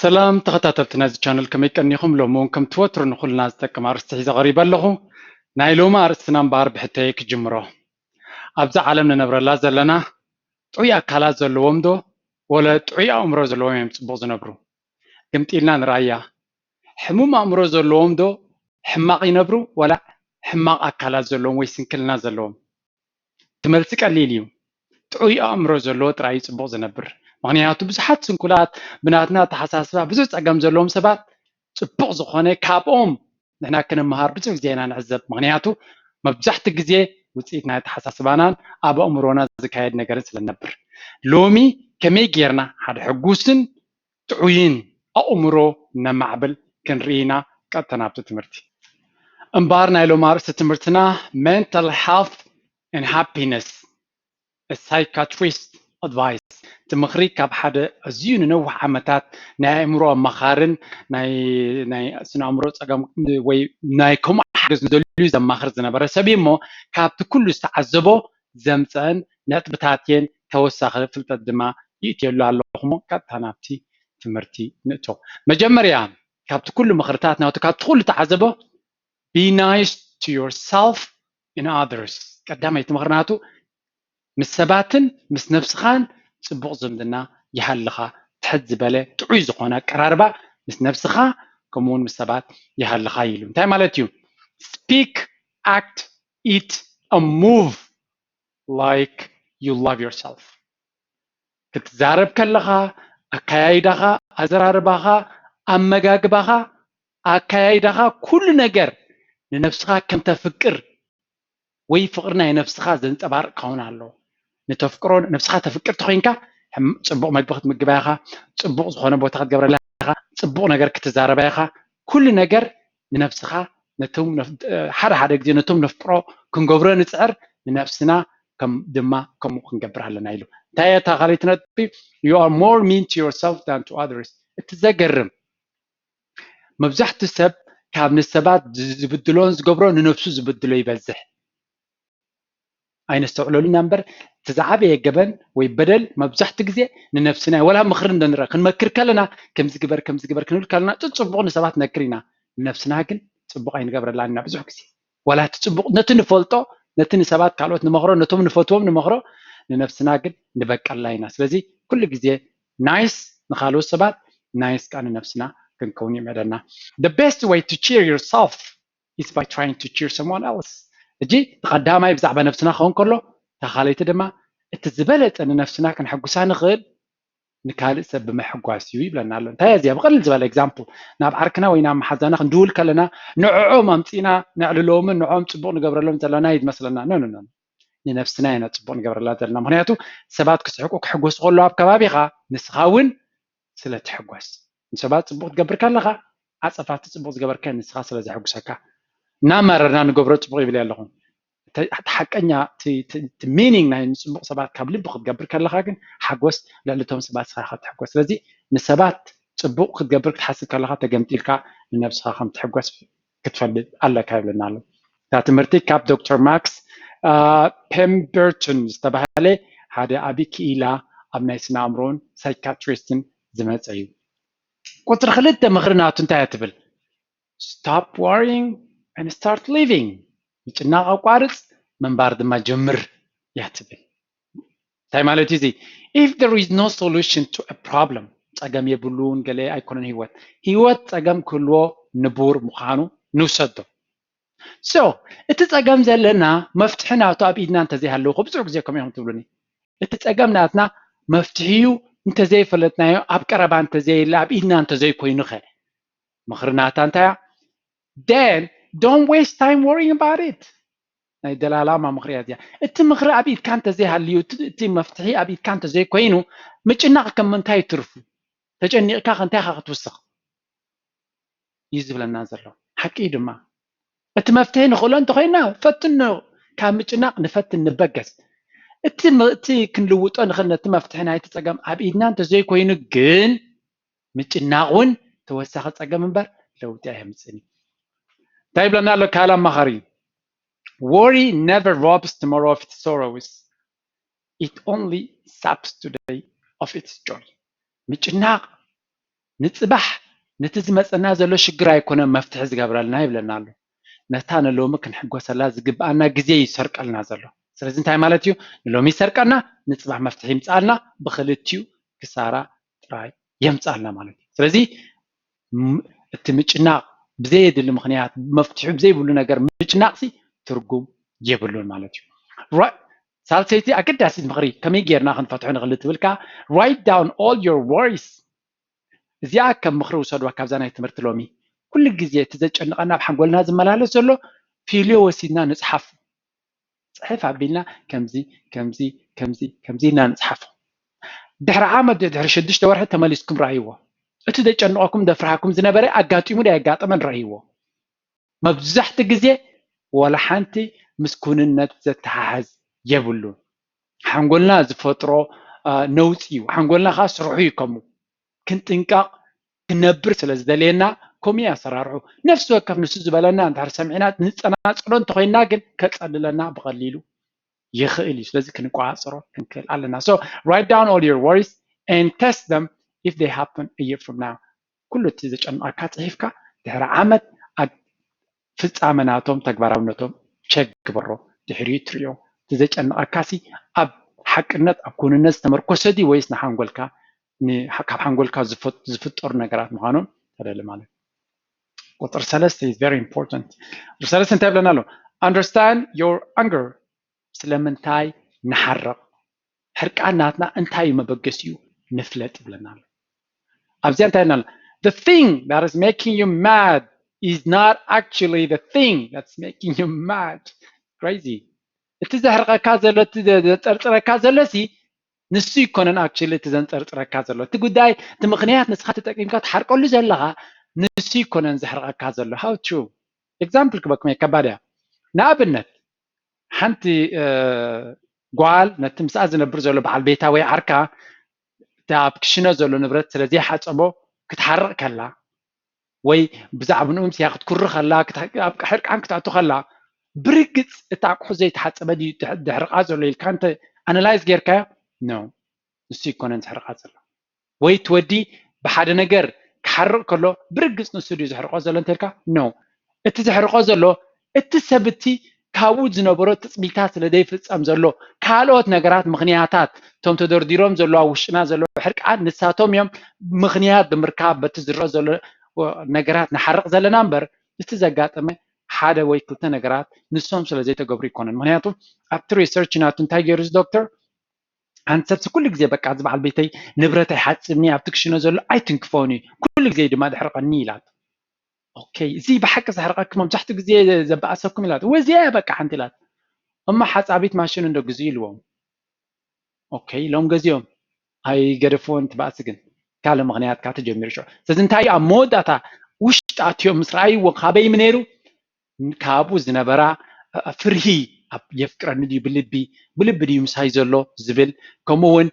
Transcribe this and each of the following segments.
ሰላም ተኸታተልቲ ናይዚ ቻነል፣ ከመይ ቀኒኹም? ሎሚ እውን ከምቲ ወትሩ ንኹልና ዝጠቅም ኣርእስቲ ሒዘ ቀሪበ ኣለኹ። ናይ ሎሚ ኣርእስትና እምበኣር ብሕቶየ ክጅምሮ። ኣብዛ ዓለም ንነብረላ ዘለና ጥዑይ ኣካላት ዘለዎም ዶ ወለ ጥዑይ ኣእምሮ ዘለዎም እዮም ጽቡቕ ዝነብሩ? ግምጢልና ንርኣያ። ሕሙም ኣእምሮ ዘለዎም ዶ ሕማቕ ይነብሩ ወላ ሕማቕ ኣካላት ዘለዎም ወይ ስንክልና ዘለዎም? እቲ መልሲ ቀሊል እዩ። ጥዑይ ኣእምሮ ዘለዎ ጥራይ እዩ ጽቡቕ ዝነብር። ምኽንያቱ ብዙሓት ስንኩላት ብናትና ኣተሓሳስባ ብዙሕ ጸገም ዘለዎም ሰባት ጽቡቕ ዝኾነ ካብኦም ንሕና ክንምሃር ብዙሕ ግዜ ኢና ንዕዘብ። ምኽንያቱ መብዛሕትኡ ግዜ ውጽኢት ናይ ኣተሓሳስባናን ኣብ ኣእምሮና ዝካየድ ነገርን ስለ ንነብር። ሎሚ ከመይ ጌርና ሓደ ሕጉስን ጥዑይን ኣእምሮ ነማዕብል ክንርኢ ኢና። ቀጥታ ናብቲ ትምህርቲ። እምበኣር ናይ ሎሚ ኣርእስቲ ትምህርትና Mental Health and Happiness, a Psychiatrist Advice፣ እቲ ምኽሪ ካብ ሓደ ኣዝዩ ንነዊሕ ዓመታት ናይ ኣእምሮ ኣማኻርን ናይ ናይ ስነ ኣእምሮ ጸገም ወይ ናይ ከምኡ ሓገዝ ንደልዩ ዘማኽር ዝነበረ ሰብ እዩ እሞ፣ ካብቲ ኩሉ ዝተዓዘቦ ዘምጸአን ነጥብታት እየን፣ ተወሳኺ ፍልጠት ድማ ይእትየሉ ኣለኹ እሞ ቀጥታ ናብቲ ትምህርቲ ንእቶ። መጀመርያ ካብቲ ኩሉ ምኽርታት ናቱ ካብቲ ኩሉ ተዓዘቦ፣ be nice to yourself and others። ቀዳመይቲ ምኽሪ ናቱ ምስ ሰባትን ምስ ነብስኻን ጽቡቕ ዝምድና ይሃልኻ፣ ትሕት ዝበለ ጥዑይ ዝኾነ ኣቀራርባ ምስ ነብስኻ ከምኡ እውን ምስ ሰባት ይሃልኻ ኢሉ። እንታይ ማለት እዩ? Speak, act, eat and move like you love yourself። ክትዛረብ ከለኻ ኣከያይዳኻ፣ ኣዘራርባኻ፣ ኣመጋግባኻ፣ ኣከያይዳኻ፣ ኩሉ ነገር ንነብስኻ ከም ተፍቅር ወይ ፍቕሪ ናይ ነብስኻ ዘንጸባርቕ ክኸውን ኣለዎ። ንተፍቅሮ ነብስኻ ተፍቅር ተኾይንካ ሕም- ጽቡቕ መግቢ ክትምግባ ኢኻ፣ ጽቡቕ ዝኾነ ቦታ ክትገብረላ ኢኻ፣ ጽቡቕ ነገር ክትዛረባ ኢኻ። ኩሉ ነገር ንነብስኻ ነቶም ነፍ- ሓደ ሓደ ግዜ ነቶም ነፍቅሮ ክንገብሮ ንጽዕር፣ ንነብስና ከም ድማ ከምኡ ክንገብር ኣለና ኢሉ። እንታይ እያ እታ ካልኣይቲ ነጥቢ? You are more mean to yourself than to others። እቲ ዘገርም መብዛሕትኡ ሰብ ካብ ንሰባት ዝ- ዝብድሎን ዝገብሮ ንነብሱ ዝብድሎ ይበዝሕ። ኣይነስተውዕለሉ ኢና እምበር እቲ ዝዓበየ ገበን ወይ በደል መብዛሕትኡ ግዜ ንነብስና እዩ። ወላ ምኽሪ እንደንረ ክንመክር ከለና ከምዚ ግበር ከምዚ ግበር ክንብል ከለና ጥ- ጽቡቕ ንሰባት ነክር ኢና፣ ንነብስና ግን ጽቡቕ ኣይንገብረላን ኢና ብዙሕ ግዜ። ወላ እቲ ጽቡቕ ነቲ ንፈልጦ ነቲ ንሰባት ካልኦት ንመኽሮ ነቶም ንፈትዎም ንመኽሮ ንነብስና ግን ንበቀላ ኢና። ስለዚ ኩሉ ግዜ nice ንኻልኦት ሰባት nice ከኣ ንነብስና ክንከውን ይምዕደና። The best way to cheer yourself is by trying to cheer someone else። ሕጂ እቲ ቀዳማይ ብዛዕባ ነብስና ክኸውን ከሎ እታ ካልኣይቲ ድማ እቲ ዝበለጸ ንነብስና ክንሕጉሳ ንኽእል ንካልእ ሰብ ብምሕጓስ እዩ ይብለና ኣሎ። እንታይ እዚኣ ብቐልል ዝበለ example ናብ ዓርክና ወይ ናብ መሓዛና ክንድውል ከለና ንዕኦም ኣምጺእና ነዕልሎምን ንዕኦም ጽቡቕ ንገብረሎም ዘለና እዩ ዝመስለና። ኖ ኖ ኖ፣ ንነብስና ኢና ጽቡቕ ንገብረላ ዘለና። ምኽንያቱ ሰባት ክስሕቁ ክሕጎሱ ከለዉ ኣብ ከባቢኻ ንስኻ እውን ስለ ትሕጎስ። ንሰባት ጽቡቕ ትገብር ከለኻ ዓጸፋ እቲ ጽቡቕ ዝገበርከ ንስኻ ስለ ዘሕጉሰካ። እናመረርና ንገብሮ ጽቡቕ ይብል ኣለኹ። እቲ እቲ ሓቀኛ እቲ- እቲ እቲ meaning ናይ ንጽቡቕ ሰባት ካብ ልቢ ክትገብር ከለኻ ግን ሓጎስ ልዕሊ እቶም ሰባት ንስኻ ኢኻ ትሕጎስ። ስለዚ ንሰባት ጽቡቕ ክትገብር ክትሓስብ ከለኻ ተገምጢልካ ንነብስኻ ከም ትሕጎስ ክትፈልጥ ኣለካ ይብለና ኣሎ። እታ ትምህርቲ ካብ ዶክተር ማክስ ፔምበርተን ዝተባህለ ሓደ ዓቢ ክኢላ ኣብ ናይ ስነ ኣእምሮን ሳይካትሪስትን ዝመጸ እዩ። ቁጽሪ ክልተ ምኽሪ ናቱ እንታይ እያ ትብል? Stop worrying and start living። ምጭናቕ ኣቋርጽ፣ ምንባር ድማ ጀምር እያ ትብል። እንታይ ማለት እዩ እዚ? If there is no solution to a problem፣ ጸገም የብሉን ገለ ኣይኮነን ህይወት። ህይወት ጸገም ክህልዎ ንቡር ምዃኑ ንውሰዶ። So እቲ ጸገም ዘለና መፍትሒ ናቱ ኣብ ኢድና እንተዘይሃለወ፣ ብዙሕ ግዜ ከምኡ ኢኹም ትብሉኒ፣ እቲ ጸገም ናትና መፍትሒኡ እንተዘይፈለጥናዮ፣ ኣብ ቀረባ እንተዘየለ፣ ኣብ ኢድና እንተዘይኮይኑኸ? ምኽሪ ናታ እንታይ እያ? Then don't waste time worrying about it። ናይ ደላላማ ምኽሪ እያ እዚኣ። እቲ ምኽሪ ኣብ ኢድካ እንተዘይሃልዩ፣ እቲ- እቲ መፍትሒ ኣብ ኢድካ እንተዘይኮይኑ፣ ምጭናቕ ከም ምንታይ ትርፉ? ተጨኒቕካ ከ እንታይ ኢኻ ክትውስኽ? እዩ ዝብለና ዘሎ። ሓቂ እዩ ድማ። እቲ መፍትሒ ንኽእሎ እንተኾይና ፈትኖ፣ ካብ ምጭናቕ ንፈትን ንበገስ። እቲ ም- እቲ ክንልውጦ ንኽእል ነቲ መፍትሒ ናይቲ ጸገም ኣብ ኢድና እንተዘይኮይኑ ግን ምጭናቕ እውን ተወሳኺ ጸገም እምበር ለውጢ ኣየምጽእን እዩ። እንታይ ይብለና ኣሎ ካልእ ኣማኻሪ? Worry never robs tomorrow of its sorrows. It only saps today of its joy. ምጭናቕ ንፅባሕ ነቲ ዝመፀና ዘሎ ሽግር ኣይኮነ መፍትሒ ዝገብረልና ይብለና ኣሎ። ነታ ንሎሚ ክንሕጎሰላ ዝግብኣና ግዜ እዩ ዝሰርቀልና ዘሎ። ስለዚ እንታይ ማለት እዩ? ንሎሚ ይሰርቀና፣ ንፅባሕ መፍትሒ ይምፅኣልና፣ ብክልቲኡ ክሳራ ጥራይ የምፅኣልና ማለት እዩ። ስለዚ እቲ ምጭናቕ ብዘየድሊ ምክንያት፣ መፍትሒ ብዘይብሉ ነገር ምጭናቕሲ ትርጉም የብሉን ማለት እዩ። ሳልሰይቲ ኣገዳሲት ምኽሪ፣ ከመይ ጌርና ክንፈትሖ ንኽእል ትብል ከኣ፣ write down all your worries። እዚኣ ከም ምኽሪ ውሰድዋ ካብዛ ናይ ትምህርቲ ሎሚ። ኩሉ ግዜ እቲ ዘጨንቐና ኣብ ሓንጎልና ዝመላለስ ዘሎ ፊልዮ ወሲድና ንጽሓፉ። ጽሕፍ ኣቢልና ከምዚ ከምዚ ከምዚ ከምዚ ኢልና ንጽሓፎ። ድሕሪ ዓመት ድሕሪ ሽዱሽተ ወርሒ ተመሊስኩም ረኣይዎ። እቲ ዘጨንቐኩም ዘፍርሃኩም ዝነበረ ኣጋጢሙ ዶ ኣየጋጠመን ረኣይዎ። መብዛሕትኡ ግዜ ዋላ ሓንቲ ምስ ኩንነት ዘተሓሕዝ የብሉን። ሓንጎልና ዝፈጥሮ ነውፂ እዩ። ሓንጎልና ከዓ ስርሑ እዩ ከምኡ። ክንጥንቀቕ ክነብር ስለ ዝደልየና ከምኡ እዩ ኣሰራርሑ። ነፍሲ ወከፍ ንሱ ዝበለና እንድሕር ሰሚዕና ንፀናፅሎ እንተኮይንና ግን ከፀልለና ብቐሊሉ ይኽእል እዩ። ስለዚ ክንቆፃፀሮ ክንክእል ኣለና። So write down all your worries and test them if they happen a year from now. ኩሉ እቲ ዘጨንቐካ ፅሒፍካ ድሕሪ ዓመት ፍፃመ ናቶም ተግባራውነቶም ቸክ ግበሮ። ድሕሪኡ ትሪኦ። እቲ ዘጨንቐካሲ ኣብ ሓቅነት ኣብ ኩንነት ዝተመርኮሰ ድዩ ወይስ ንሓንጎልካ ካብ ሓንጎልካ ዝፍጠሩ ነገራት ምዃኖም ተደሊ ማለት እዩ። ቁፅሪ ሰለስተ is very important። ቁፅሪ ሰለስተ እንታይ ይብለና ኣሎ? Understand your anger። ስለምንታይ ንሓርቕ? ሕርቃን ናትና እንታይ እዩ መበገሲኡ ንፍለጥ ይብለና ኣሎ። ኣብዚኣ እንታይ ይብለና ኣሎ? The thing that is making you mad is not actually the thing that's making you mad. Crazy። እቲ ዘሕርቐካ ዘሎ፣ እቲ ዘንፀርፅረካ ዘሎ ሲ ንሱ ይኮነን actually እቲ ዘንፀርፅረካ ዘሎ። እቲ ጉዳይ፣ እቲ ምክንያት ንስኻ ተጠቂምካ ትሓርቀሉ ዘለኻ ንሱ ይኮነን ዘሕርቐካ ዘሎ። How true። Example ክበኩም እየ፣ ከባድ እያ። ንኣብነት ሓንቲ ጓል ነቲ ምስኣ ዝነብር ዘሎ በዓል ቤታ ወይ ዓርካ እቲ ኣብ ክሽነ ዘሎ ንብረት ስለ ዘይሓፀቦ ክትሓርቕ ከላ ወይ ብዛዕባ ንኡ ምስያ ክትኩሪ ከላ፣ ኣብ ሕርቃን ክትኣቱ ከላ፣ ብርግፅ እቲ ኣቑሑ ዘይተሓፀበ ድዩ ዘሕርቓ ዘሎ ኢልካ እንተ ኣናላይዝ ጌርካዮ፣ ኖ፣ ንሱ ይኮነን ዘሕርቓ ዘሎ። ወይ እቲ ወዲ ብሓደ ነገር ክሓርቕ ከሎ ብርግፅ ንሱ ድዩ ዘሕርቆ ዘሎ እንተልካ፣ ኖ። እቲ ዘሕርቆ ዘሎ እቲ ሰብ እቲ ካብኡ ዝነበሮ ትፅቢታት ስለ ዘይፍፀም ዘሎ ካልኦት ነገራት፣ ምኽንያታት፣ እቶም ተደርዲሮም ዘለዉ ኣብ ውሽጥና ዘለዉ ሕርቃን ንሳቶም እዮም ምኽንያት ብምርካብ በቲ ዝረአ ዘሎ ነገራት ንሓርቕ ዘለና እምበር እቲ ዘጋጠመ ሓደ ወይ ክልተ ነገራት ንሶም ስለ ዘይተገብሩ ኣይኮነን። ምኽንያቱ ኣብቲ ሪሰርች ናቱ እንታይ ገይሩ እዚ ዶክተር? ሓንቲ ሰብሲ ኩሉ ግዜ በቃ እዚ በዓል ቤተይ ንብረት ኣይሓጽብኒ ኣብቲ ክሽነ ዘሎ ኣይትንክፎን እዩ ኩሉ ግዜ ድማ ድሕርቀኒ ኢላት። ኦኬ እዚ ብሓቂ ዘሕርቀኩም መብዛሕትኡ ግዜ ዘበኣሰኩም ኢላት። ወዚያ በቃ ሓንቲ ኢላት። እሞ ሓጻቢት ማሽን እንዶ ግዙ ኢልዎም። ኦኬ ኢሎም ገዚኦም ኣይገደፍዎን ትባእሲ ግን ካልእ ምኽንያት ካብ ተጀሚሩ ሽዑ ስለዚ እንታይ ኣብ መወዳእታ ውሽጢ ኣትዮም ምስ ረኣይዎ ካበይ ምነይሩ ካብኡ ዝነበራ ፍርሂ የፍቅረኒ ድዩ ብልቢ ብልቢ ድዩ ምሳይ ዘሎ ዝብል ከምኡ እውን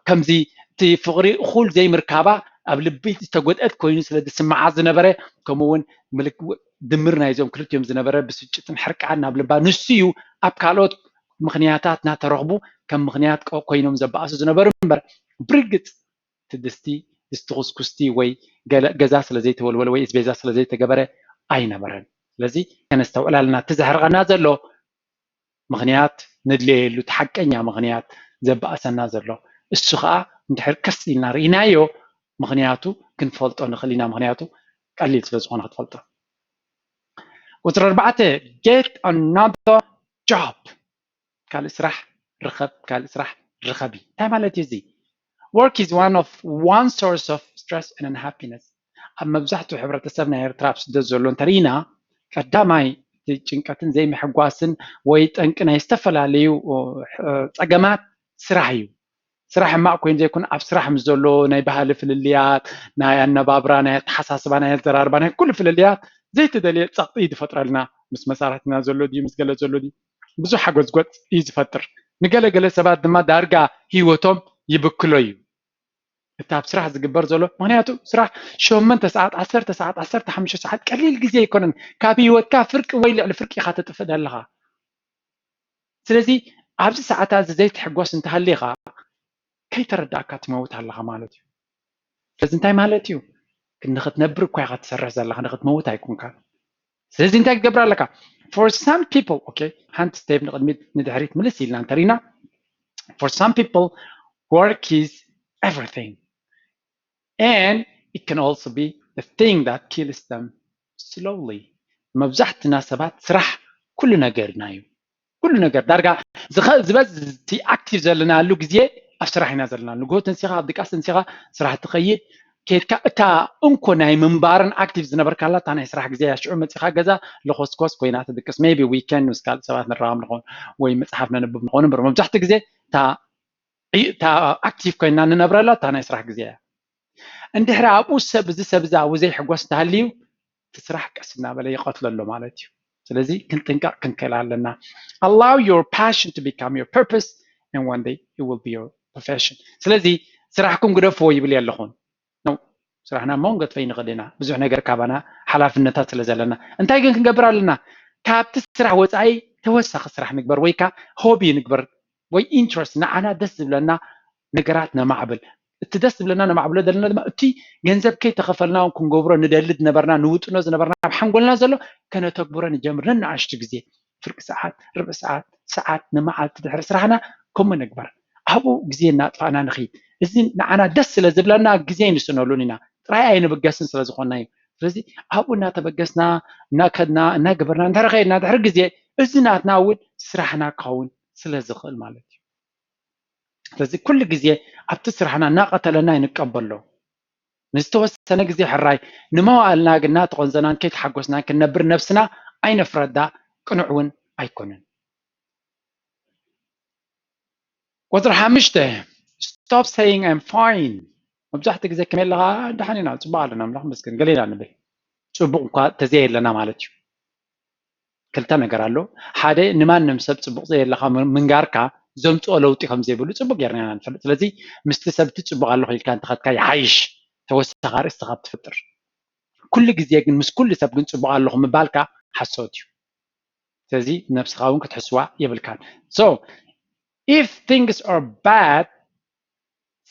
ከምዚ እቲ ፍቕሪ እኹል ዘይምርካባ ኣብ ልቢ ዝተጎድአት ኮይኑ ስለ ዝስምዓ ዝነበረ ከምኡ እውን ድምር ናይዞም ክልቲኦም ዝነበረ ብስጭትን ሕርቃን ናብ ልባ ንሱ እዩ ኣብ ካልኦት ምኽንያታት እናተረኽቡ ከም ምኽንያት ኮይኖም ዘበኣሱ ዝነበሩ እምበር ብርግፅ እቲ ድስቲ ድስቲ ኩስኩስቲ ወይ ገዛ ስለ ዘይተወልወለ ወይ እስቤዛ ስለ ዘይተገበረ ኣይነበረን። ስለዚ ከነስተውዕል ኣለና። እቲ ዘሕርቐና ዘሎ ምኽንያት ንድለየሉ እቲ ሓቀኛ ምኽንያት ዘበኣሰና ዘሎ እሱ ከዓ እንድሕር ቀስ ኢልና ርኢናዮ ምኽንያቱ ክንፈልጦ ንኽእል ኢና። ምኽንያቱ ቀሊል ስለ ዝኾነ ክትፈልጦ። ቁፅሪ ኣርባዕተ get another job ካልእ ስራሕ ርኸብ ካልእ ስራሕ ርኸቢ እንታይ ማለት እዩ እዚ? Work is one of one source of stress and unhappiness ኣብ መብዛሕትኡ ሕብረተሰብ ናይ ኤርትራ ኣብ ስደት ዘሎ እንተርኢና ቀዳማይ ጭንቀትን ዘይምሕጓስን ወይ ጠንቂ ናይ ዝተፈላለዩ ፀገማት ስራሕ እዩ። ስራሕ ሕማቕ ኮይኑ ዘይኮነ ኣብ ስራሕ ምስ ዘሎ ናይ ባህሊ ፍልልያት ናይ ኣነባብራ ናይ ኣተሓሳስባ ናይ ኣዘራርባ ናይ ኩሉ ፍልልያት ዘይተደልየ ፀቕጢ እዩ ዝፈጥረልና። ምስ መሳርሕትና ዘሎ ድዩ ምስ ገለ ዘሎ ድዩ ብዙሕ ሓጎዝጎፅ እዩ ዝፈጥር። ንገለገለ ሰባት ድማ ዳርጋ ህይወቶም ይብክሎ እዩ። እቲ ኣብ ስራሕ ዝግበር ዘሎ ምክንያቱ ስራሕ ሸመንተ ሰዓት ዓሰርተ ሰዓት ዓሰርተ ሓሙሽተ ሰዓት ቀሊል ግዜ ኣይኮነን። ካብ ህይወትካ ፍርቂ ወይ ልዕሊ ፍርቂ ኢኻ ተጥፍእ ዘለኻ። ስለዚ ኣብዚ ሰዓታት እዚ ዘይትሕጎስ እንተሃሊኻ ከይተረዳእካ ትመውት ኣለኻ ማለት እዩ። ስለዚ እንታይ ማለት እዩ? ንክትነብር እኳ ኢካ ትሰርሕ ዘለካ፣ ንክትመውት ኣይኮንካ። ስለዚ እንታይ ክትገብር ኣለካ? For some people, okay, ሓንቲ step ንቅድሚት ንድሕሪት ምልስ ኢልና እንተሪና, for some people, work is everything, and it can also be the thing that kills them slowly. መብዛሕትና ሰባት ስራሕ ኩሉ ነገርና እዩ። ኩሉ ነገር ዳርጋ ዝበዝቲ active ዘለናሉ ግዜ ኣብ ስራሕ ኢና ዘለና። ንግሆ ተንሲኻ፣ ኣብ ድቃስ ተንሲኻ፣ ስራሕ ትኸይድ፣ ኬድካ፣ እታ እንኮ ናይ ምንባርን active ዝነበርካላ እታ ናይ ስራሕ ግዜ እያ። ሽዑ መፂኻ ገዛ ለኮስኮስ ኮይና ትድቅስ። Maybe weekend ምስ ካልእ ሰባት ንራኸብ ንኾን ወይ መፅሓፍ ነንብብ ንኾን እምበር፣ መብዛሕትኡ ግዜ እታ እታ active ኮይና ንነብረላ እታ ናይ ስራሕ ግዜ እያ። እንድሕሪ ኣብኡ ሰብ፣ እዚ ሰብ እዚ ኣብኡ ዘይሕጎስ እንተሃልዩ፣ እቲ ስራሕ ቀስ እናበለ ይቐትሎ ኣሎ ማለት እዩ። ስለዚ ክንጥንቀቕ ክንክእል ኣለና። Allow your passion to become your purpose, and one day it will be your profession. ስለዚ ስራሕኩም ግደፍዎ ይብል የለኹን። No፣ ስራሕና እሞ ንገድፎ ይንኽእል ኢና፣ ብዙሕ ነገር ካባና ሓላፍነታት ስለ ዘለና። እንታይ ግን ክንገብር ኣለና? ካብቲ ስራሕ ወፃኢ ተወሳኺ ስራሕ ንግበር፣ ወይ ከዓ ሆቢ ንግበር፣ ወይ interest፣ ንዓና ደስ ዝብለና ነገራት ነማዕብል። እቲ ደስ ዝብለና ነማዕብሎ ዘለና ድማ፣ እቲ ገንዘብ ከይተኸፈልና እውን ክንገብሮ ንደሊ ዝነበርና፣ ንውጥኖ ዝነበርና፣ ኣብ ሓንጎልና ዘሎ ከነተግብሮ ንጀምር። ነንኣሽቱ ግዜ፣ ፍርቂ ሰዓት፣ ርብዒ ሰዓት፣ ሰዓት፣ ንመዓልቲ ድሕሪ ስራሕና ከምኡ ንግበር። ኣብኡ ግዜ እናጥፋእና ንኽይድ። እዚ ንዓና ደስ ስለ ዝብለና ግዜ ኣይንስእነሉን ኢና። ጥራይ ኣይንብገስን ስለ ዝኾንና እዩ። ስለዚ ኣብኡ እናተበገስና፣ እናከድና፣ እናገበርና እንድሕሪ ከይድና፣ ድሕሪ ግዜ እዚ ናትና እውን ስራሕና ክኸውን ስለ ዝኽእል ማለት እዩ። ስለዚ ኩሉ ግዜ ኣብቲ ስራሕና እናቐተለና ይንቀበሎ። ንዝተወሰነ ግዜ ሕራይ፣ ንመዋእልና ግና ተቖንዘናን ከይተሓጎስናን ክንነብር ነብስና ኣይነፍረዳ፣ ቅኑዕ እውን ኣይኮነን። ቁፅሪ ሓሙሽተ፣ stop saying I'm fine። መብዛሕትኡ ግዜ ከመይ ኣለኻ? ደሓን ኢና፣ ፅቡቅ ኣለና፣ ኣምላኽ ይመስገን፣ ገለ ኢና ንብል። ፅቡቅ እኳ ተዘየለና ማለት እዩ። ክልተ ነገር ኣሎ። ሓደ፣ ንማንም ሰብ ፅቡቅ ዘየለካ ምን-፣ ምንጋርካ ዘምፅኦ ለውጢ ከም ዘይብሉ ፅቡቅ ጌርና ኢና ንፈልጥ። ስለዚ ምስቲ ሰብ እቲ ፅቡቅ ኣለኹ ኢልካ እንተኸድካ ይሓይሽ፣ ተወሳኺ ኣርእስቲ ካብ ትፍጥር። ኩሉ ግዜ ግን ምስ ኩሉ ሰብ ግን ፅቡቅ ኣለኹ ምባልካ ሓሶት እዩ። ስለዚ ነብስኻ እውን ክትሕስዋ የብልካን። So if things are bad,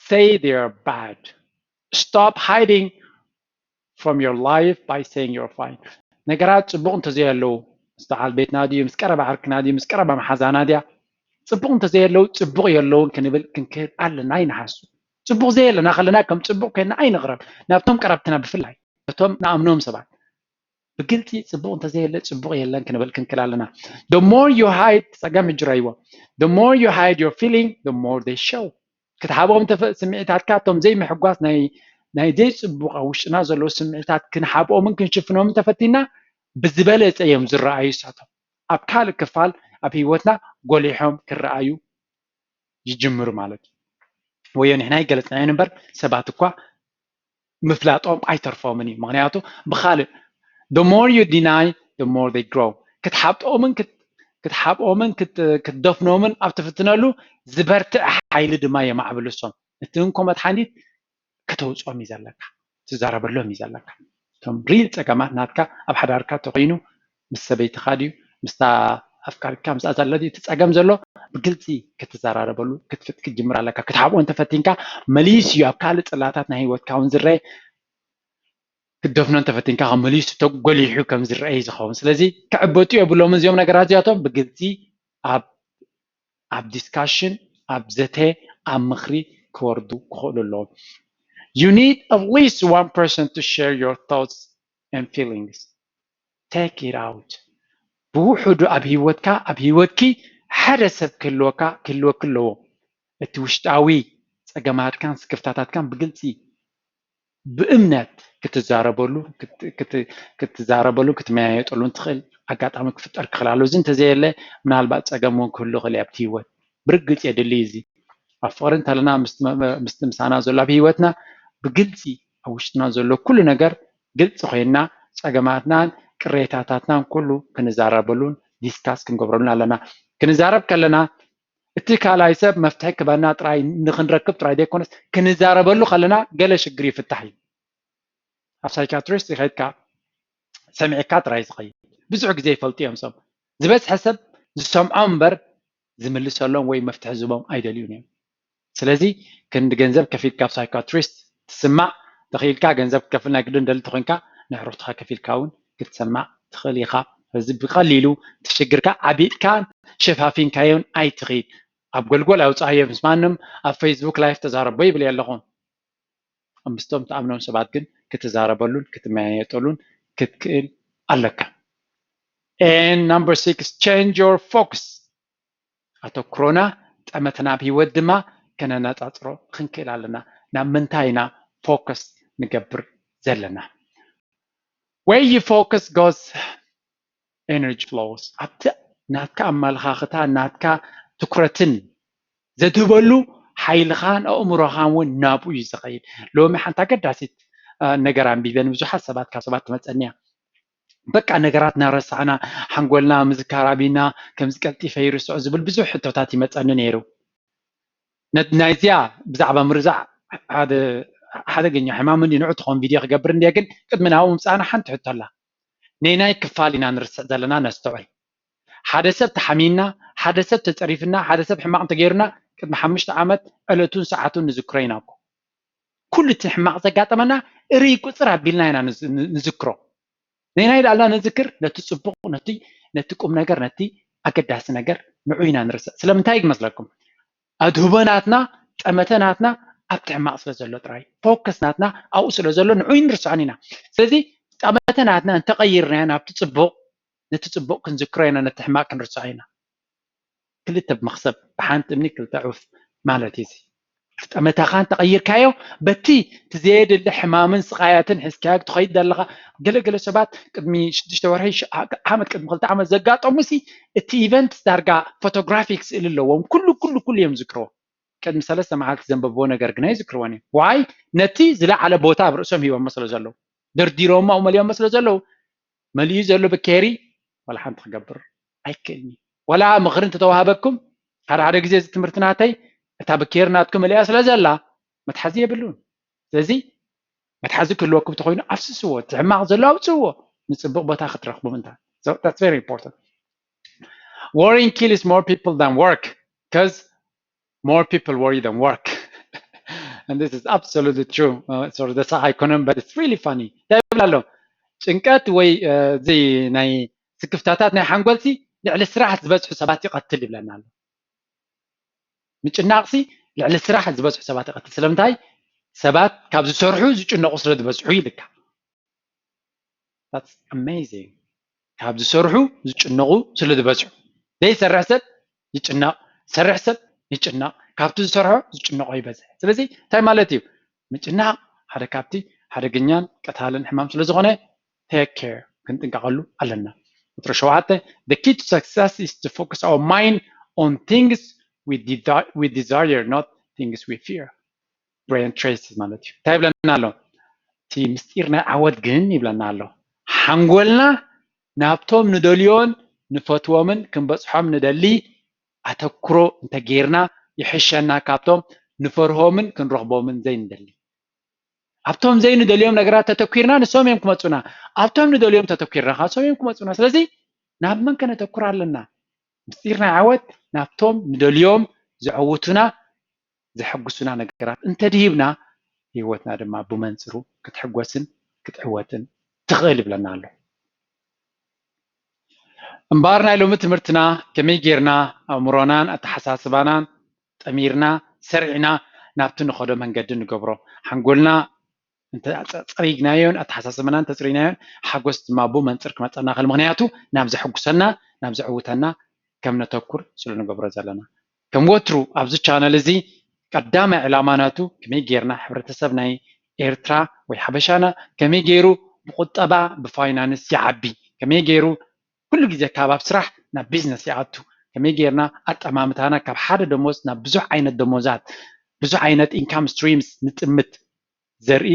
say they are bad. Stop hiding from your life by saying you're fine. ነገራት ፅቡቅ እንተዘየለዉ፣ ምስ በዓል ቤትና ድዩ፣ ምስ ቀረባ ዓርክና ድዩ፣ ምስ ቀረባ መሓዛና ድያ፣ ፅቡቅ እንተዘየለዉ፣ ፅቡቅ የለውን ክንብል ክንክእል ኣለና። ኣይንሓሱ። ፅቡቅ ዘየለና ከለና ከም ፅቡቅ ኮይና ኣይንቕረብ፣ ናብቶም ቀረብትና ብፍላይ ነቶም ንኣምኖም ሰባት። ብግልፂ ፅቡቅ እንተዘየለ ፅቡቅ የለን ክንብል ክንክእል ኣለና። The more you hide፣ ፀገም ሕጂ ረይዎ፣ the more you hide your feeling, the more they show። ክትሓብኦም ተፈ-፣ ስምዒታትካ፣ እቶም ዘይምሕጓስ ናይ፣ ናይ ዘይፅቡቅ ኣብ ውሽጥና ዘለዉ ስምዒታት ክንሓብኦምን ክንሽፍኖምን ተፈቲና፣ ብዝበለፀ እዮም ዝረኣዩ እሳቶም። ኣብ ካልእ ክፋል ኣብ ህይወትና ጎሊሖም ክረኣዩ ይጅምሩ ማለት እዩ። ወዮ ንሕና ይገለፅናዮ እምበር ሰባት እኳ ምፍላጦም ኣይተርፎምን እዩ። ምክንያቱ ብካልእ፣ the more you deny, the more they grow። ክትሓብጦምን ክት-፣ ክትሓብኦምን ክት-፣ ክትደፍኖምን ኣብ ትፍትነሉ ዝበርትዕ ሓይሊ ድማ የማዕብሉ እሶም። እቲ እንኮ መድሓኒት ከተውፅኦም እዩ ዘለካ፣ ትዛረበሎም እዩ ዘለካ። እቶም ሪል ፀገማት ናትካ ኣብ ሓዳርካ ተኮይኑ ምስ ሰበይትኻ ድዩ ምስታ ኣፍቃሪትካ ምስኣ ዘሎ ድዩ እቲ ፀገም ዘሎ ብግልፂ ክትዘራረበሉ ክትፍጥ ክትጅምር ኣለካ። ክትሓብኦ እንተፈቲንካ መሊሱ እዩ ኣብ ካልእ ፅላታት ናይ ህይወትካ እውን ዝረአ። ክትደፍኖ እንተፈቲንካ ካብ መሊሱ ተጎሊሑ ከም ዝረአ እዩ ዝኸውን። ስለዚ ክዕበጡ የብሎምን እዚኦም ነገራት እዚኣቶም ብግልፂ ኣብ ኣብ ዲስካሽን ኣብ ዘተ ኣብ ምኽሪ ክወርዱ ክኽእሉ ኣለዎም። You need at least one person to share your thoughts and feelings. Take it out. ብውሕዱ ኣብ ህይወትካ ኣብ ህይወትኪ ሓደ ሰብ ክህልወካ ክህልወኪ ኣለዎ። እቲ ውሽጣዊ ፀገማትካን ስክፍታታትካን ብግልፂ ብእምነት ክትዛረበሉ ክትዛረበሉ ክትመያየጠሉን ትኽእል ኣጋጣሚ ክፍጠር ክኽእል ኣሎ። እዚ እንተዘየለ ምናልባት ፀገም እውን ክህሉ ይኽእል ኣብቲ ህይወት። ብርግፅ የድሊ እዚ ኣብ ፍቕሪ እንተለና ምስቲ ምሳና ዘሎ ኣብ ህይወትና ብግልፂ ኣብ ውሽጥና ዘሎ ኩሉ ነገር ግልፂ ኮይንና ፀገማትናን ቅሬታታትናን ኩሉ ክንዛረበሉን ዲስካስ ክንገብረሉን ኣለና። ክንዛረብ ከለና እቲ ካልኣይ ሰብ መፍትሒ ክበና ጥራይ ንክንረክብ ጥራይ ዘይኮነስ ክንዛረበሉ ከለና ገለ ሽግር ይፍታሕ እዩ። ኣብ ሳይካትሪስት ይኸድካ ሰሚዕካ ጥራይ ዝኸይድ ብዙሕ ግዜ ይፈልጡ እዮም። ሰብ ዝበዝሐ ሰብ ዝሰምዖም እምበር ዝምልሰሎም ወይ መፍትሒ ዝህቦም ኣይደልዩን እዮም። ስለዚ ክንዲ ገንዘብ ከፊልካ ኣብ ሳይካትሪስት ትስማዕ ተኽኢልካ ገንዘብ ክትከፍል ናይ ግድን ደሊ ተኾይንካ ንዕሩኽትኻ ከፊልካ እውን ክትሰማዕ ትኽእል ኢኻ። እዚ ብቐሊሉ እቲ ሽግርካ ዓቢጥካ ሸፋፊንካዮን ኣይትኽእል። ኣብ ጎልጎል ኣውፅኣዮ ምስ ማንም ኣብ ፌስቡክ ላይፍ ተዛረቦ ይብል ኣለኹ። ምስቶም ትኣምኖም ሰባት ግን ክትዛረበሉን ክትመያየጠሉን ክትክእል ኣለካ። And number six, change your focus. ኣተኩሮና ጠመትና ኣብ ህይወት ድማ ከነነፃፅሮ ክንክእል ኣለና። ናብ ምንታይ ኢና ፎከስ ንገብር ዘለና? Where you focus goes energy flows። ኣብቲ ናትካ ኣመለኻኽታ ናትካ ትኩረትን ዘትህበሉ ሓይልኻን ኣእምሮኻን እውን ናብኡ እዩ ዝኸይድ። ሎሚ ሓንቲ ኣገዳሲት ነገር ኣንቢበ ንብዙሓት ሰባት ካብ ሰባት ትመፀኒ እያ። በቃ ነገራት እናረሳዕና ሓንጎልና ምዝካር ኣቢና ከምዚ ቀልጢፈ ይርስዖ ዝብል ብዙሕ ሕቶታት ይመፀኒ ነይሩ። ናይዚኣ ብዛዕባ ምርዛዕ ሓደገኛ ሕማም እንዲ ንዑ ትኸውን ቪድዮ ክገብር እንዲየ። ግን ቅድሚ ናብኡ ምምፃእና ሓንቲ ሕቶ ኣላ። ነናይ ክፋል ኢና ንርስዕ ዘለና ነስተውዕል። ሓደ ሰብ ተሓሚና፣ ሓደ ሰብ ተፀሪፍና፣ ሓደ ሰብ ሕማቕ እንተገይሩና ቅድሚ ሓሙሽተ ዓመት ዕለቱን ሰዓቱን ንዝክሮ ኢና እኮ። ኩሉ እቲ ሕማቕ ዘጋጠመና ርእይ ቁፅር ኣቢልና ኢና ንዝክሮ። ነናይ ዳልና ንዝክር ነቲ ፅቡቕ ነቲ ነቲ ቁም ነገር ነቲ ኣገዳሲ ነገር ንዑ ኢና ንርስዕ። ስለምንታይ ይመስለኩም? ኣድህቦ ናትና ጠመተ ናትና ኣብቲ ሕማቕ ስለ ዘሎ ጥራይ፣ ፎከስ ናትና ኣብኡ ስለ ዘሎ ንዑ ንርስዖን ኢና። ስለዚ ጠመተ ናትና እንተቐይርናዮ ናብቲ ፅቡቕ፣ ነቲ ፅቡቕ ክንዝክሮ ኢና፣ ነቲ ሕማቕ ክንርስዖ ኢና። ክልተ ብመኽሰብ ብሓንቲ እምኒ ክልተ ዑፍ ማለት እዩ። ጠመታኻ እንተቐይርካዮ በቲ እቲ ዘየድሊ ሕማምን ስቓያትን ሒዝካዮ ክትኸይድ ዘለኻ። ገለገለ ሰባት ቅድሚ ሽዱሽተ ወርሒ ዓመት ቅድሚ ክልተ ዓመት ዘጋጠሙ ሲ እቲ ኢቨንት ዳርጋ ፎቶግራፊክ ስእሊ ኣለዎም። ኩሉ ኩሉ ኩሉ እዮም ዝክርዎ። ቅድሚ ሰለስተ መዓልቲ ዘንበብዎ ነገር ግና ይዝክርዎን እዮም። ዋይ ነቲ ዝለዓለ ቦታ ኣብ ርእሶም ሂቦሞ ስለ ዘለዉ ደርዲሮሞ ኣብኡ መሊኦሞ ስለ ዘለዉ መሊኡ ዘሎ ብኬሪ ዋላ ሓንቲ ክገብር ኣይክእልኒ። ዋላ ምኽሪ እንተተዋህበኩም ሓደ ሓደ ግዜ እዚ ትምህርቲ ናተይ እታ ብኬሪ ናትኩም መሊኣ ስለ ዘላ መትሓዚ የብሉን። ስለዚ መትሓዚ ክህልወኩም ተኾይኑ ኣፍስስዎ፣ እቲ ሕማቕ ዘሎ ኣውፅእዎ፣ ንፅቡቕ ቦታ ክትረኽቡ ምንታ። So that's very important. Worrying kills more people than work, because more people worry than work. And this is absolutely true. Uh, sorry, that's how I couldn't, but it's really funny. እንታይ ይብል ኣሎ? ጭንቀት ወይ እዚ ናይ ስክፍታታት ናይ ሓንጎልሲ ልዕሊ ስራሕ ዝበዝሑ ሰባት ይቐትል ይብለና ኣሎ። ምጭናቕሲ ልዕሊ ስራሕ ዝበዝሑ ሰባት ይቐትል። ስለምንታይ? ሰባት ካብ ዝሰርሑ ዝጭነቑ ስለ ዝበዝሑ ይልካ። That's amazing። ካብ ዝሰርሑ ዝጭነቑ ስለ ዝበዝሑ። ዘይሰርሕ ሰብ ይጭነቕ፣ ዝሰርሕ ሰብ ይጭነቕ፣ ካብቲ ዝሰርሖ ዝጭነቖ ይበዝሕ። ስለዚ እንታይ ማለት እዩ? ምጭናቕ ሓደ ካብቲ ሓደገኛን ቀታልን ሕማም ስለ ዝኾነ take care ክንጥንቀቐሉ ኣለና። ቁፅሪ ሸውዓተ the key to success is to focus our mind on things we desire, we desire not things we fear. ብራያን ትሬሲ ማለት እዩ። እንታይ ይብለና ኣሎ? እቲ ምስጢር ናይ ዓወት ግን ይብለና ኣሎ ሓንጎልና ናብቶም ንደልዮን ንፈትዎምን ክንበፅሖም ንደሊ ኣተኩሮ እንተጌርና ይሕሸና ካብቶም ንፈርሆምን ክንረኽቦምን ዘይንደሊ። ኣብቶም ዘይንደልዮም ነገራት ተተኪርና ንሶም እዮም ክመፁና። ኣብቶም ንደልዮም ተተኪርና ከዓ ንሶም እዮም ክመፁና። ስለዚ ናብ መን ከነተኩር ኣለና? ምስጢር ናይ ዓወት ናብቶም ንደልዮም ዘዕውቱና ዘሐጉሱና ነገራት እንተድሂብና ህይወትና ድማ ብመንፅሩ ክትሕጎስን ክትዕወትን ትኽእል ይብለና ኣሎ። እምበኣር ናይ ሎሚ ትምህርትና ከመይ ጌርና ኣእምሮናን ኣተሓሳስባናን ጠሚርና ሰሪዕና ናብቲ ንኸዶ መንገዲ ንገብሮ ሓንጎልና እንተፀሪግናዮን ኣተሓሳስባና እንተፅሪናዮን ሓጎስ ድማ ብኡ መንፅር ክመፀና ክእል። ምክንያቱ ናብ ዘሐጉሰና ናብ ዘዕውተና ከም ነተኩር ስለ ንገብሮ ዘለና። ከም ወትሩ ኣብዚ ቻነል እዚ ቀዳማይ ዕላማ ናቱ ከመይ ጌርና ሕብረተሰብ ናይ ኤርትራ ወይ ሓበሻና ከመይ ገይሩ ብቁጠባ ብፋይናንስ ይዓቢ፣ ከመይ ገይሩ ኩሉ ግዜ ካብ ኣብ ስራሕ ናብ ቢዝነስ ይኣቱ፣ ከመይ ጌርና ኣጠማምታና ካብ ሓደ ደሞዝ ናብ ብዙሕ ዓይነት ደሞዛት ብዙሕ ዓይነት ኢንካም ስትሪምስ ንጥምት ዘርኢ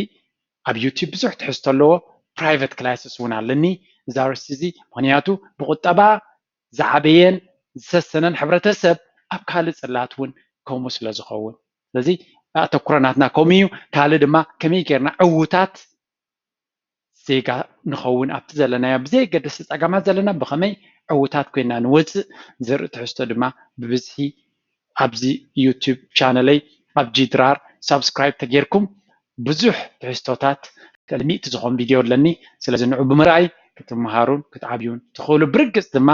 ኣብ ዩቲብ ብዙሕ ትሕዝቶ ኣለዎ። ፕራይቨት ክላስስ እውን ኣለኒ እዚ ኣርእስቲ እዚ። ምክንያቱ ብቁጠባ ዝዓበየን ዝሰሰነን ሕብረተሰብ ኣብ ካልእ ጽላት እውን ከምኡ ስለ ዝኸውን። ስለዚ ኣተኩሮ ናትና ከምኡ እዩ። ካልእ ድማ ከመይ ጌርና ዕዉታት ዜጋ ንኸውን ኣብቲ ዘለናዮ ብዘየገድስ ጸገማት ዘለና ብኸመይ ዕዉታት ኮይና ንወፅእ ዘርኢ ትሕዝቶ ድማ ብብዝሒ ኣብዚ ዩቲብ ቻነለይ ኣብ ጂድራር ሳብስክራይብ ተጌርኩም ብዙሕ ትሕዝቶታት ልዕሊ ሚእቲ ዝኾን ቪድዮ ኣለኒ። ስለዚ ንዑ ብምርኣይ ክትመሃሩን ክትዓብዩን ትኽእሉ። ብርግጽ ድማ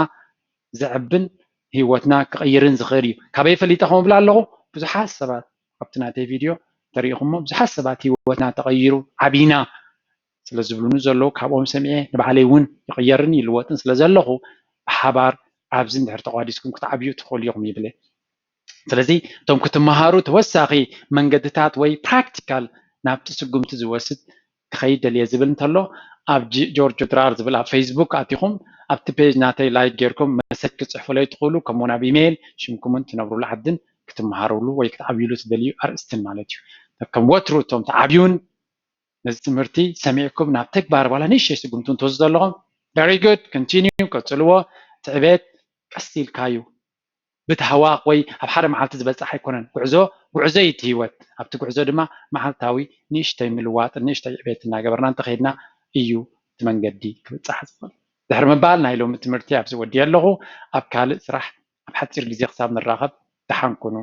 ዘዕብን ህይወትና ክቕይርን ዝኽእል እዩ። ካበይ ፈሊጠ ከም እብል ኣለኹ? ብዙሓት ሰባት ኣብቲ ናተይ ቪድዮ ተሪኢኹሞ፣ ብዙሓት ሰባት ህይወትና ተቐይሩ፣ ዓቢና ስለ ዝብሉኒ ዘለዉ፣ ካብኦም ሰሚዐ ንባዕለይ እውን ይቕየርን ይልወጥን ስለ ዘለኹ፣ ብሓባር ኣብዚ እንድሕር ተቋዲስኩም ክትዓብዩ ትኽእሉ ኢኹም ይብል። ስለዚ እቶም ክትመሃሩ ተወሳኺ መንገድታት ወይ ፕራክቲካል ናብቲ ስጉምቲ ዝወስድ ክኸይድ ደልየ ዝብል እንተሎ፣ ኣብ ጂ-፣ ጆርጆ ድራር ዝብል ኣብ ፌስቡክ ኣቲኹም ኣብቲ ፔጅ ናተይ ላይክ ጌርኩም መሰጅ ክትጽሕፉለይ ትኽእሉ። ከምኡውን ኣብ ኢሜይል ሽምኩምን ትነብሩሉ ዓድን ክትመሃሩሉ ወይ ክትዓብዩሉ ትደልዩ ኣርእስትን ማለት እዩ። ከም ወትሩ እቶም ትዓብዩን ነዚ ትምህርቲ ሰሚዕኩም ናብ ተግባር ዋላ ንእሽተይ ስጉምቲ እንትወስዱ ዘለኹም፣ very good፣ continue፣ ቀጽልዎ። ትዕቤት ቀስ ኢልካ እዩ። ብትህዋኽ ወይ ኣብ ሓደ መዓልቲ ዝበጽሕ ኣይኮነን። ጉዕዞ፣ ጉዕዞ እዩ እቲ ህይወት። ኣብቲ ጉዕዞ ድማ መዓልታዊ ንእሽተይ ምልዋጥ፣ ንእሽተይ ዕቤት እናገበርና እንተኸይድና እዩ እቲ መንገዲ ክብጻሕ ዝኽእል። ድሕሪ ምባል ናይ ሎሚ ትምህርቲ ኣብዚ ወዲየ ኣለኹ። ኣብ ካልእ ስራሕ ኣብ ሓጺር ግዜ ክሳብ ንራኸብ ደሓን ኩኑ።